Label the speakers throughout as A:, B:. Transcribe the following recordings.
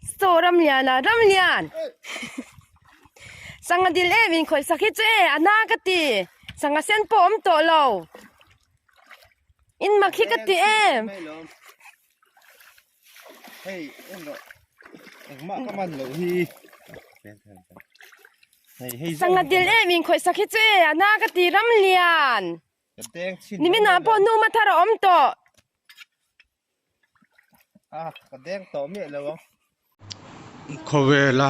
A: Saw Ramliana, Ramlian! Sangha dil em in khawih sak hi chu e, a na ka ti. Sangha sen pawh awm tawh lo. In mak hi ka ti em.
B: Hei, en rawh. Engmah ka man loh hi. Hei, hei.
A: Sangha dil em in khawih sak hi chu e, a na ka ti Ramlian. Niminah pawh nu mathar a awm tawh.
B: A ka deng tawh miah lo ang.
C: Khawvela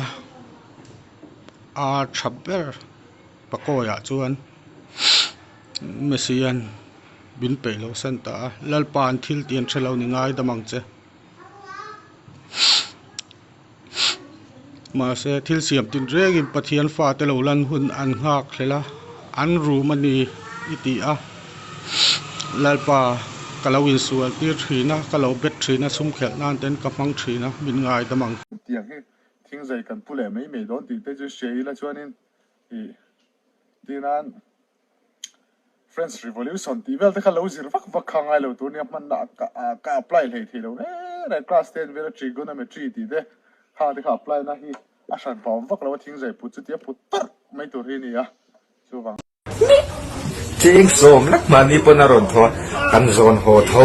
C: a tha ber pakawiah chuan Messi-a'n min peih lo san ta a, Lalpa an thil tih an hre lo ni ngai dam ang che. Mahse thil siam tin rengin Pathian fate lo lan hun an nghak hlel a, an rum a ni i ti a. Lalpa ka lo insual tir thin a, ka lo bet thin a, sumkhelh nan ten ka hmang thin a, min ngaidam ang.
D: Tiang hi thingzai kan pu leh mai mai dawn tih te chu hria ila chuanin ih tihnan French Revolution tih vel te kha lo zir vak vak kha ngai lo tur nia hmanna ka apply hlei thei lo reng reng class ten vela trigonometry tih te kha te kha apply na hi a hran pah awm vak lo a thingzai put chu tia put tarh mai tur hi a ni a chuvang.
E: Cheng sawm lek mahni pawn a rawn thaw a, kan zawn haw tho.